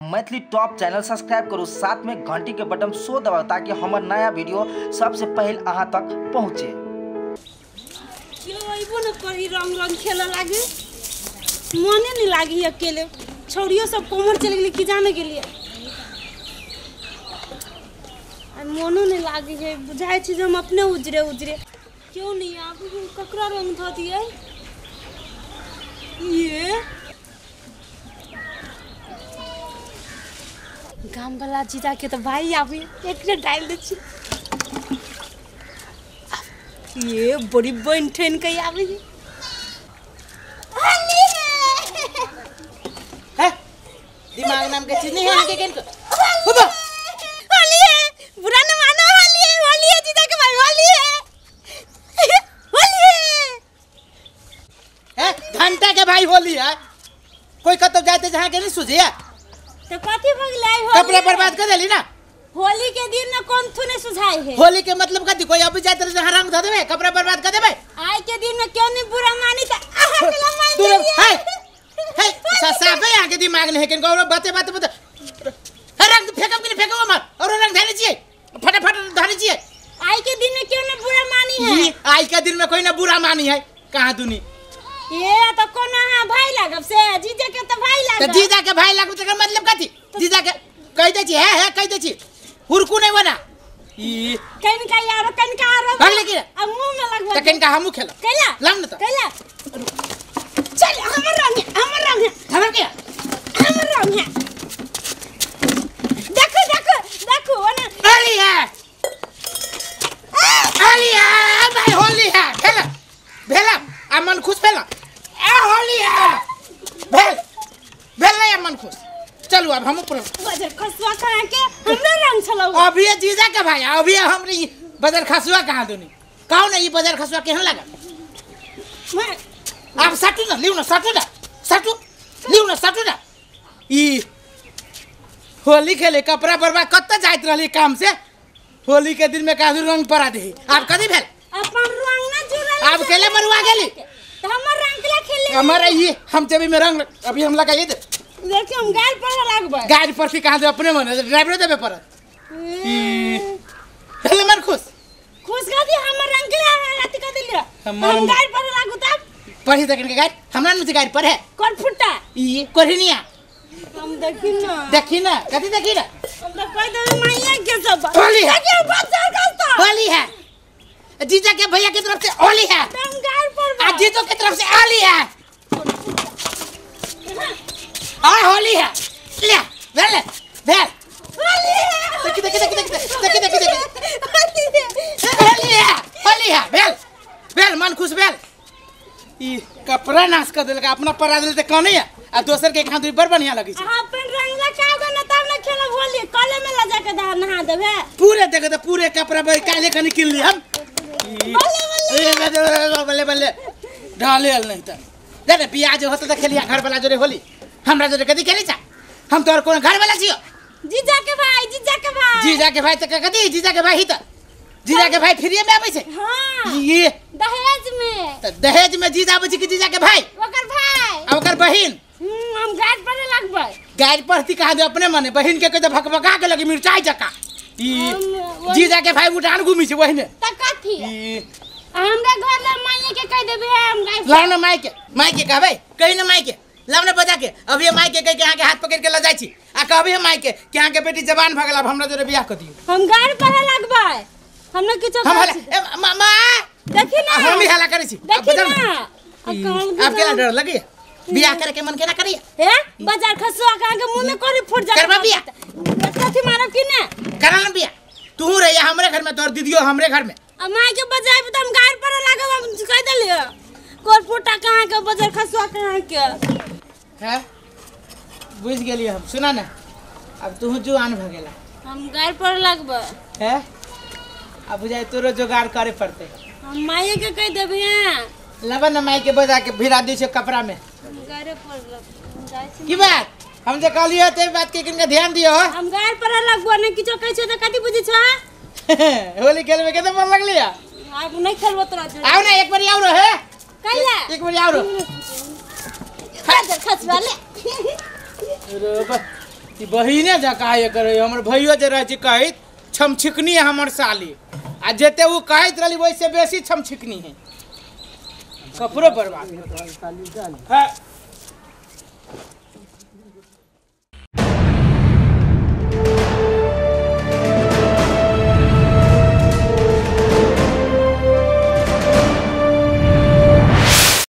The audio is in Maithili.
मैथिली टॉप चैनल सब्सक्राइब करू, साथ में घंटी के बटन सो दबाओ ताकि हमर नया वीडियो सबसे पहले अहाँ तक पहुँचे। क्यों अइबो न करी रंग रंग खेले लागे, मने नहीं लागी अकेले। छौड़ियों सब कोमर चल गेली की जाने के लिए, मनो नहीं लागी है, बुझाई छी जे हम अपने उजरे उजरे। क्यों नहीं आबू, ककरा रंग धो दिए ये गाम वाला जीजा के तो भाई आबी एक डाल दे छी। ये बड़ी बन ठन के आबी है, दिमाग नाम के चीज नहीं है के केन हुबा होली है, बुरा न मानो, होली है, होली है जीजा के भाई, होली है, होली है। है घंटा के भाई होली है, कोई कतौ जाते जहां के नहीं सुझिया तो कथी भगलाई होली, कपड़ा बर्बाद कर देली ना। होली के दिन न कौन थू ने सुझाई है, होली के मतलब कथी, कोई अभी जाते जहां रंग धो देबे कपड़ा बर्बाद कर देबे। आइ के दिन में क्यों नहीं बुरा मानी त आहा के मान देली है है साफे यहाँ के दिमाग नहीं है के और बाते बाते बाते रंग फेंकब कि नहीं फेंकब हमर, और रंग धाने छियै फटाफट धाने छियै। आइ के दिन में क्यों न बुरा मानी है, आई के दिन में कोई ना बुरा मानी है कहां दुनी। ये तो कोनो हां भाई लागब से जीजा के तो भाई लागब, त जीजा के भाई लागब त मतलब कथी, जीजा के कह दे छी है कह दे छी हुरकू नहीं बना ई कनका यार कनका आरो भागले की अब मुंह में लगब त कनका हमू खेलब कैला लाम न त कैला चल हमर रंग है, हमर रंग है, हमर के हमर रंग है। देखो देखो देखो ना होली है, होली है भाई, होली है, भेला भेला आ मन खुश भेला, ए होली है भेल भेल नहीं मन खुश। चलू अब हम ऊपर बजर खसुआ खा के हमरा रंग छलौ अभी जीजा के भाई, अभी हमरी बजर खसुआ कहां दुनी कहू ना, ई बजर खसुआ केहन लागल। आप सटू ना लिउ ना सटू ना सटू लिउ ना सटू ना। ई होली खेले कपड़ा बर्बाद कत जाइत रहली काम से, होली के दिन में काजू रंग परा दे आप कदी भेल अपन रंग ना जुड़ल आप केले मरुआ गेली त हमर रंग केला खेले हमर ई हम जेबी में रंग अभी हम लगाइए दे। देखियो हम गाड़ पर लागबै, गाड़ पर की कहां दे अपने मन ड्राइवर देबे पड़त। ई हेले मन खुश खुश कर दी हमर रंग केला रात कर दिलियो हम गाड़ पर लागू तब पढ़ी तक के गाड़ हमरा न गाड़ पर है कोन फुटा ई कोरिनिया हम देखी ना देखी ना कथी देखी ना हम तो कह देबे माइया के सब होली है, देखियो बच्चा कस्ता होली है, जीजा के भैया की तरफ से होली है, हम गाड़ पर आ जीजो की तरफ से आली है, आ होली है ले भेल भेल होली है। देखी देखी देखी देखी देखी देखी देखी होली है, होली है, होली है भेल भेल मन खुश भेल। ई कपड़ा नाश कर देलक अपना परा देल त कने है आ दोसर के खान बड़ बढ़िया लगी छै। हां अपन रंग लगाओ ना तब ना खेलब होली, कले में ल जाके नहा देबे पूरे देख त पूरे कपड़ा पर काले कनी किन ली हम। बल्ले बल्ले बल्ले बल्ले ढाले नहीं त दे ने बियाह जे होत त खेलिया घर वाला जोरे होली, हमरा जोरे कदी खेली छा, हम तोर कोन घर वाला छियो। जीजा के भाई, जीजा के भाई, जीजा के भाई त कदी जीजा के भाई ही त जीजा के भाई फ्री में आबै छै। हां ये दहेज में त दहेज में जीजा आबै छै कि जीजा के भाई ओकर भाई आ ओकर बहिन। हम गाड़ पर लगबै, गाड़ पड़ती कहा दे अपने मने बहिन के कहते भकभका के लगी मिरचाई जका। ई जीजा के भाई उठान घूमी छै ओहिने त कथी ई हमरा घर ले माई के कह देबे हम गाड़ लाव ना माई के, माई के कहबै कहि ना माई के लाव ना बजा के अभी माई के कह के अहाँ के हाथ पकड़ के ल जाइ छी आ कहबै माई के कि अहाँ के बेटी जवान भ गेल अब हमरा जोरे बियाह क दियौ। हम गाड़ पर लगबै, हमरा किछो हम हला ए मामा देखी ना हम ही हला करै छी देखी ना अब केला डर लगी बियाह करे के मन केना करिए हे बाजार खसुआ का के मुंह में कोरी फूट जा करबा बियाह कथी मारब की ना करल बियाह तू रहिया हमरे घर में तोर दीदियो हमरे घर में आ माई के बजाय त हम गाड़ पर लागब हम कह देलियो कोर फूटा कहां के बाजार खसुआ कहां के है बुझ गेलियो हम। सुना ना अब तू जुआन भ गेला हम गाड़ पर लागब है अब बुझाय तोरो जोगाड़ करे पड़ते, हम माई के कह देबे लबन माई के बजा के भिरा दै छै कपड़ा में हम गाड़ पर लगब जाइ छी की बात हम जे कहलियो ते बात के किनका ध्यान दियो। हम गाड़ पर लगबो ने किछो कहै छै त कथी बुझै छ होली खेलबे के त मन लगलिया आब नहीं खेलबो तोरा जोरे आओ ना एक बार आओ रे कैला एक बार आओ बाजार खसुआ ले रे ई बहिने जकाँ एकर हमर भैयो जे रहै छै कहैत छमछिकनी है हमर साली आ जते ओ कहैत रहली वैसे बेसी छमछिकनी है। कपड़ो बर्बाद है।